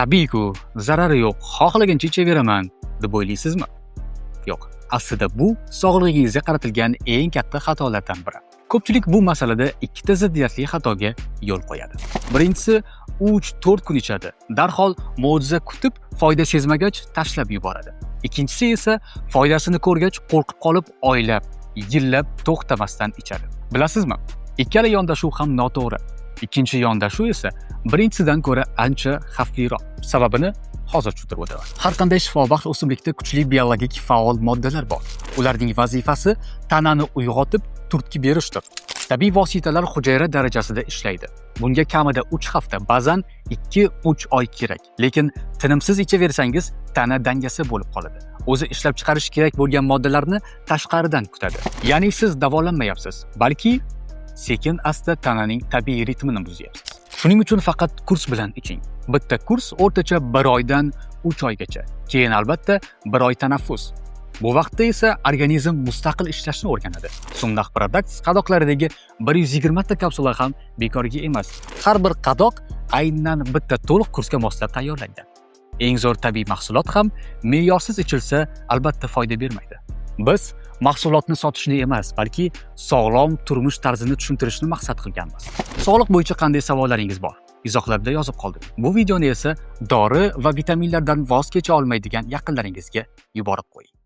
Tabiiy-ku, zarari yo'q, xohlagancha ichaveraman, deb o'ylaysizmi? Yo'q, aslida bu sog'lig'ingizga qaratilgan eng katta xatolardan biri. Ko'pchilik bu masalada ikkita ziddiyatli xatoga yo'l qo'yadi. Birinchisi, 3-4 kun ichadi. Darhol mo'jiza kutib, foyda sezmagach tashlab yuboradi. Ikkinchisi esa foydasini ko'rgach qo'rqib qolib, oylab, yillab to'xtamasdan ichadi. Bilasizmi? Ikkala yondashuv ham noto'g'ri. Ikkinchi yondashuv esa birinchisidan ko'ra ancha xavfliroq. Sababini hozir tushuntirib o'taman. Har qanday shifobaxsh o'simlikda kuchli biologik faol moddalar bor. Ularning vazifasi tanani uyg'otib, turtki berishdir. Tabiiy vositalar hujayra darajasida ishlaydi. Bunga kamida 3 hafta, ba'zan 2-3 oy kerak. Lekin tinimsiz ichaversangiz, tana dangasa bo'lib qoladi. O'zi ishlab chiqarish kerak bo'lgan moddalarni tashqaridan kutadi. Ya'ni siz davolanmayapsiz, balki sekin asta tananing tabiiy ritmini buzyapsiz. Shuning uchun faqat kurs bilan iching. Bitta kurs o'rtacha 1 oydan 3 oygacha. Keyin albatta 1 oy tanaffus. Bu vaqtda esa organizm mustaqil ishlashni o'rganadi. Sumnaq Products qadoqlaridagi 120 ta kapsula ham bekorga emas. Har bir qadoq aynan bitta to'liq kursga moslab tayyorlangan. Eng zo'r tabiiy mahsulot ham me'yorsiz ichilsa, albatta foyda bermaydi. Biz mahsulotni sotishni emas, balki sog'lom turmush tarzini tushuntirishni maqsad qilganmiz. Sog'liq bo'yicha qanday savollaringiz bor? Izohlarda yozib qoldiring. Bu videoni esa dori va vitaminlardan voz kecha olmaydigan yaqinlaringizga yuborib qo'ying.